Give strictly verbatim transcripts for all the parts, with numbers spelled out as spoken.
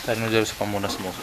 Saan mo dyan sa pamunas mo?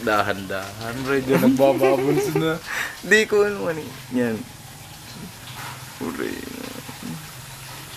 Dahan-dahan, bro. Diyan nagbabubbles na. Di ko ano, ano. Yan. Uri.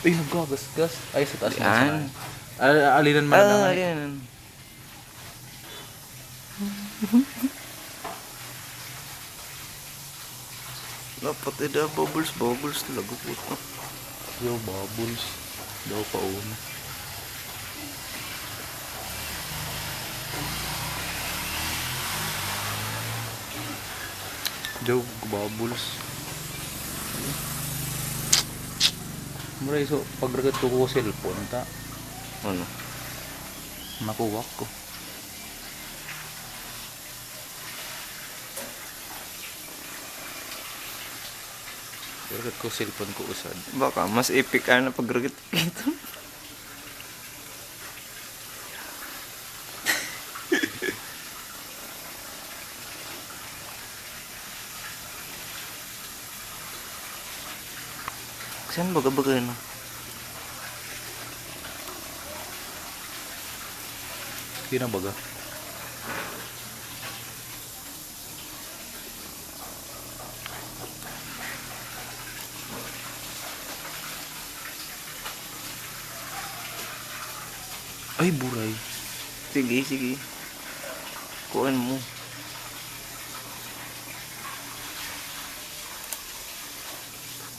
Ay, nagkagasgas. Ay, sa taas na Yan. sa Al- alinan mo na Ah, naman. alinan. Dapat eh, da bubbles, bubbles talaga po. Yo, bubbles. Daw pa una. Daw, bubbles. Mura iso, pag ragat ko ko cellphone, ta. Ano? Nakuha ko. Ragat ko cellphone ko usad. Baka mas epic ka na pag ragat kita. Saan baga-baga na? Sino baga? Ay, buray. Sige, sige. Kuan mo.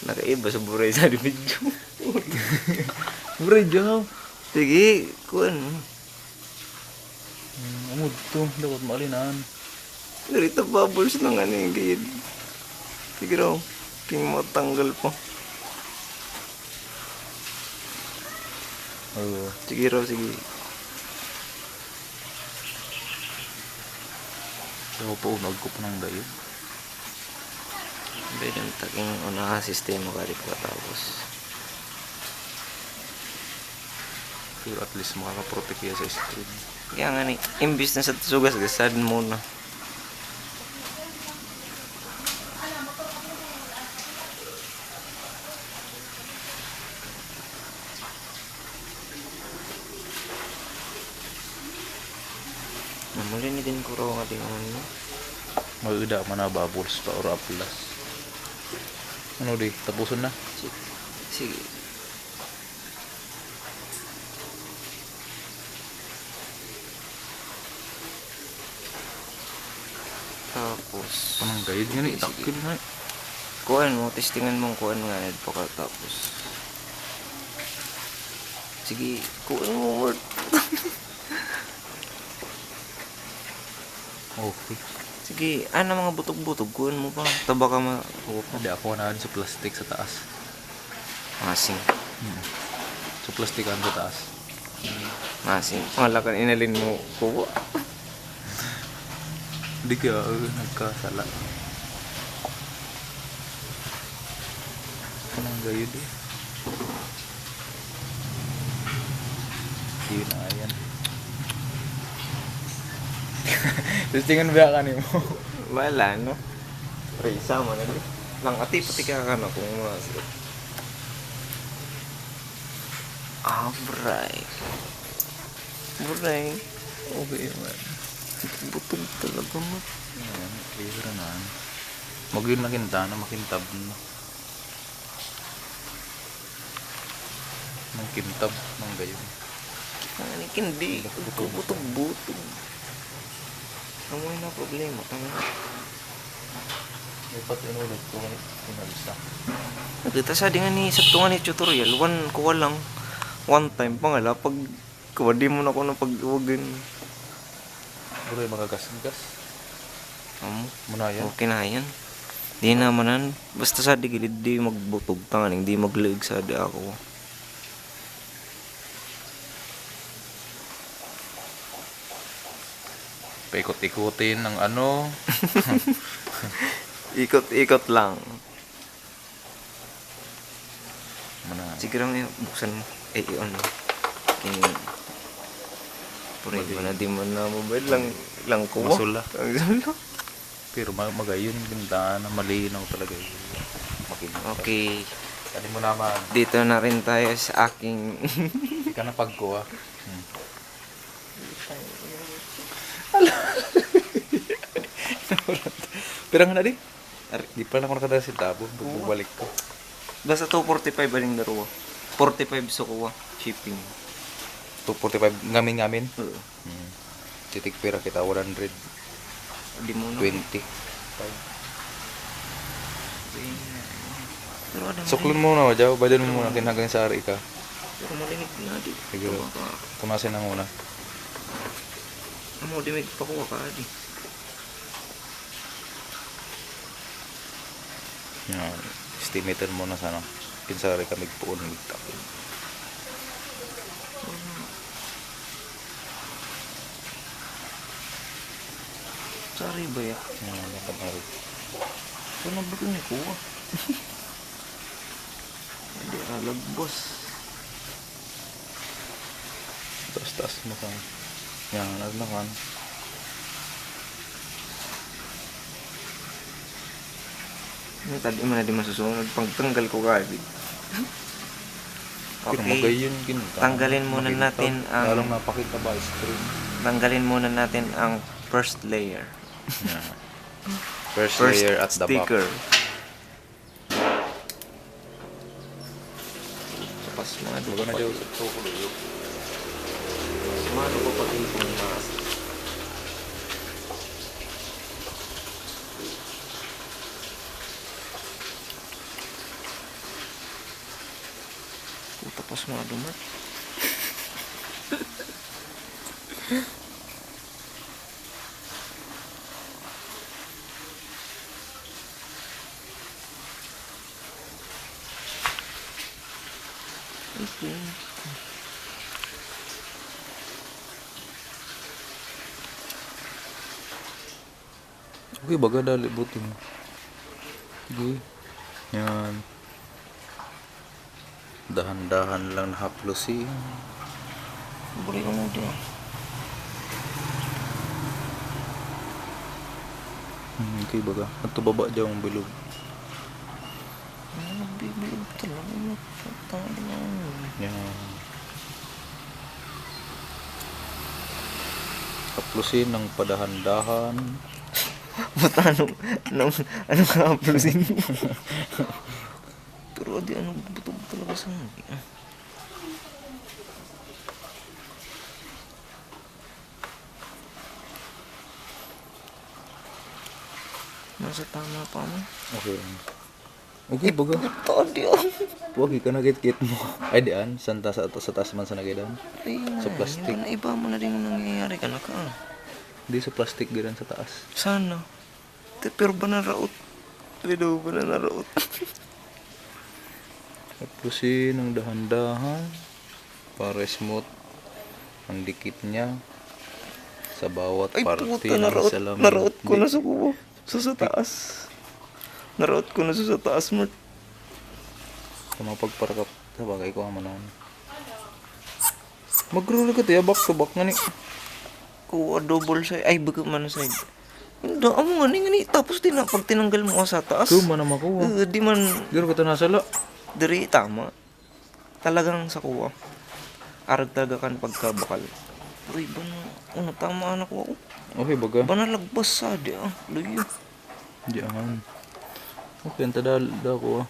Nakaiba sa buray sa video. Buray, Joe. Sige, kuan mo. Hmm, amo to, dapat maalinan. Diri ta bubbles na nga ni gayud. Sige raw. King matanggal pa. Oo. Sige raw, sige. Pero po, unag ko pa ng gayon. Pwede ang taking una sistema ka di pagkatapos. Pero at least makakaprotekya sa screen. Kaya nga ni, imbis na sa sugas, gasad mo na. Namuli ni din ko raw nga di naman mo. Mag-uda man na bubbles pa or aplas. Ano di? Tapuson na? Sige. Sige. Tapos, Panang gayud nga ni, sige, sige. Takil na. Kuan mo, testingan mong kuan nga, Ned, pagkatapos. Sige, kuan mo, Word. Okay. Sige, ah, na mga butog-butog, kuan mo pa. Taba ka ma-, kuha pa. Hindi, ako na sa plastic sa taas. Masing. Hmm. Sa plastikan sa taas. Masing. Wala kan inalin mo, kuha. Di kaya, uh, nagkasala. Anong gayud eh? Yun na, ayan. Testingan ba ka nimo? Wala, no? Pre, sama na, di. Nang ati, pati ka, ano, kung mga, ah, bray. Bray. Okay, man. Butog talaga, man. Ayan, clear na. Mag-yun na kintana, makintab na. Nang kintab, nang gayon. Ang hindi, butog-butog. Ang mga problema, tama. Dapat inulit ko, inalsa. Nagkita sa di nga ni, sa tunga ni tutorial, one, kuha lang, one time, pangala, pag kuha, di mo na ko na pag-iwagin. Bro, yung mga gas-gas. Amo. Muna yan. Okay na yan. Di naman nan. Basta sa di gilid, di magbutog tanganing, di maglaig sa di ako. Paikot-ikotin ng ano. Ikot-ikot lang. Muna. Sige lang, eh, buksan mo. Eh, i-on mo. Eh, puri Mali. Mo na, di mo na mobile lang, lang kuha. Masula. Ang sula. Pero ma-, magayon din na malinaw talaga yun. Makinig ka. Okay. Kani mo naman. Dito na rin tayo sa aking Hindi ka na pagkuha. Hmm. Pirang na di? Ar- Di pa lang ako nakadala sa tabo. Pagbalik ko. Basta two forty-five aning darwa. Forty-five sa kuha. Shipping. Two forty-five ngamin-ngamin? Oo. Hmm. Titigpira kita, one hundred. Di mo na. Twenty. Pero ano, Suklon mo na, Jaw. Badan mo muna, kinhagang sa ari ka. Pero malinig na di. Sige. Ito ba ka? Punasin na muna. Amo, di may pakuha ka, di. Yan. Estimator mo na sana. Kinsari ka magpuon, magtapon. Sari ba ya? Yan, dapat na rin. Ito na ba ito ni kuha? Hindi, alagbos. Taas-taas mo sa, yan, ano na kan. Yung tadi mo na di masusunod, pagtanggal ko ka, David. Pero Okay. Magayon din. Tanggalin muna Makintab. Natin ang Lalong napakita ba, screen? Tanggalin muna natin ang first layer. Yeah. First First layer at the back. Sticker. Sa pasmado. Baga na pa daw pati. Sa pasmado pa pati itong mask. Puta, pasmado, Mark. Okay. Okay, baga dali buting. Sige. Yan. Dahan-dahan lang nahaplos eh. Buri ko na di ah. Hmm, okay, baga. Ato baba dyan ang bilog. Ano, nagbibilog talaga, no? Putang ina mo. Yan. Haplusin ng padahan-dahan. Ba't ano, ano, ano ka haplusin? Pero di, ano, buto talaga sa mga. Nasa tama pa mo. Okay. Okay, baga. Puta, di ah. Wagi ka na kit-kit mo. Ay, di an. Santa sa, sa taas man sa nagidan. Ay, Sa nga, plastic. Yung iba mo na rin nangyayari ka na ka. Hindi sa plastic, gidan sa taas. Sana. Te, pero ba naraot? Pero ba na naraot? Haplusin ng dahan-dahan para smooth ang dikit niya sa bawat Ay, parte puta, ng naraot, salamin. Naraot ko Di- na sa kubo. Sa, sa taas. Naraot ko na sa, sa taas, Mark. Sa mga pagparakap, sa bagay ko, amo naman. Magro-roll ka, tiya, back to back nga ni. Kuha double side. Ay, baga man side. Hindi, amo nga ni, nga ni. Tapos, tina-, pag tinanggal mo sa taas. Kung man naman ko, ah. Eh, di man. Di rin ka ito nasala. Diri, tama. Talagang sa kuha. Arag talaga kan pagkabakal. Uy, ba na, ano, tama na kuha ko. Okay, baga. Ba na lagbas sa, di ah. Luyo. Diyan. Okay, ang tada, da ko, ah.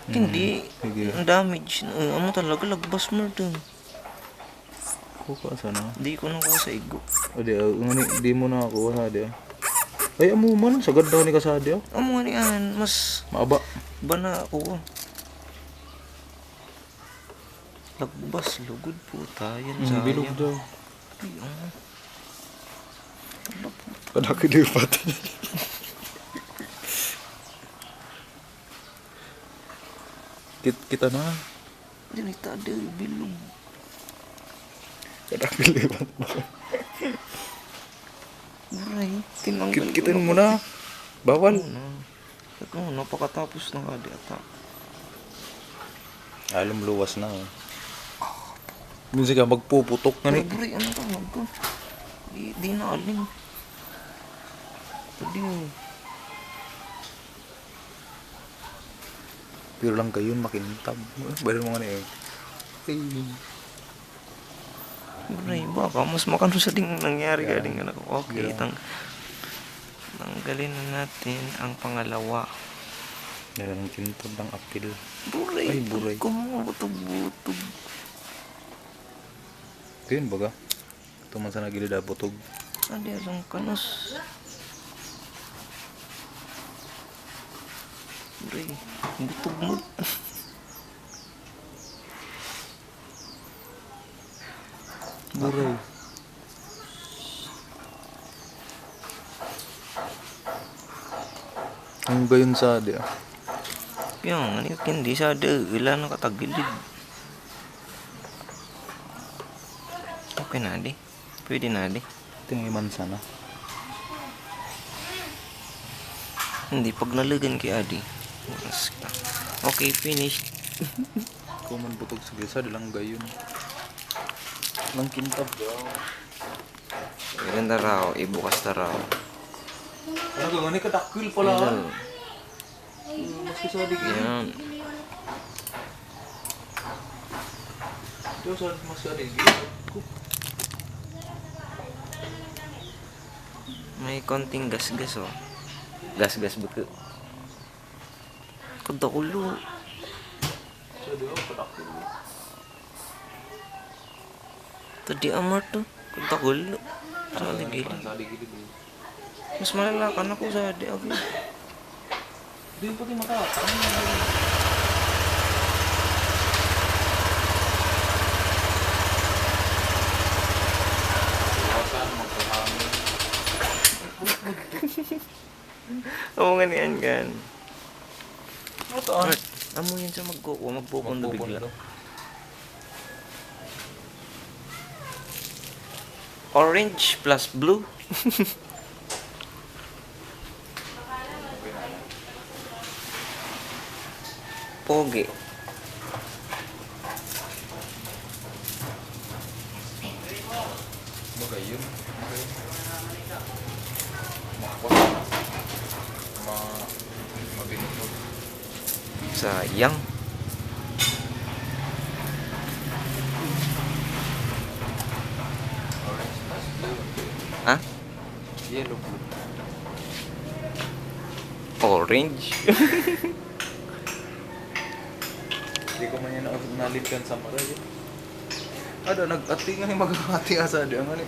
Hindi. Mm, sige. Ang damage. Uh, amo talaga, lagbas mo ito. Kuka, sana? Di ko nakuha sa igo. O, di, ah, ngani, di mo nakuha, di, ah. Ay, amo man, sagad daw ni kasadi, ah. Amo nga ni, ah, mas Maaba. Ba na ako, ah. Lagbas, lugod po, tayan, Hmm, bilog sayang. Daw. Ay, ah. Kadaki lipat. Kit-, kita na. Dili ta, dili, bilog. Kadaki lipat. Aray, tinanggal Kit-, ko kitin na mo pati. Na. Bawal. Oo na. Ito, napakatapos na nga di ata. Alam, luwas na, oh. Minsan ka magpuputok na ni. Pero, bro, ano ka, magko? Di, di na alim. Pwede, oh. Pero lang kayo, makintab. Bali mo nga na, eh. Ay. Buray, baka mas makano sa ding nangyari ka Yeah. ding anak ko. Okay, Yeah. tang tanggalin na natin ang pangalawa. Yan ang kintab ng apil. Buray, Ay, buray. Kung mga butog-butog. Yun baga. Ito man sa nagilid ah, butog. Adi, asang kanos. Buray, butog mo. Buray. Ang gayon sa di ah. Yung, ano yung hindi sa di, wala na katagilid. Okay na, di. Pwede na, di. Ito yung imansa na. Hindi, pag nalagan kay Adi. Mas ka. Okay, finish. Kuman butog sa gisa, dalang gayon. Lang kintab daw. Ganun na raw, ibukas na raw. Ano ka, gani kadakil pala? Ayun. Mas kasali ka. Yan. Ito sa mas kasali. May konting gasgas, oh. Gasgas buto. Kadakulo. Sa di ako, kadakil. Tadi amar to. Kadakulo. Sa ligilid. Sa ligilid eh. Mas malala ka na ko sa di ako. Di pati mata. Iwasan, magkahangin. Oo nga niyan, gan. Ano to ah? Amo yun siya magkukuha, magpupundo bigla. Magpupundo. Orange plus blue. Pogi. Bagay yun. Ma... Mabinusog. Sayang. Orange plus blue. Ha? Yellow blue. Orange. Di ko man yan na- nalibkan sa maray. Ada, nag-ati nga yung mag-ati asa di ang ani.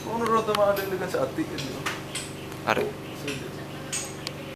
Kung ano raw tama ada iligan sa ati, di ba? Are. So,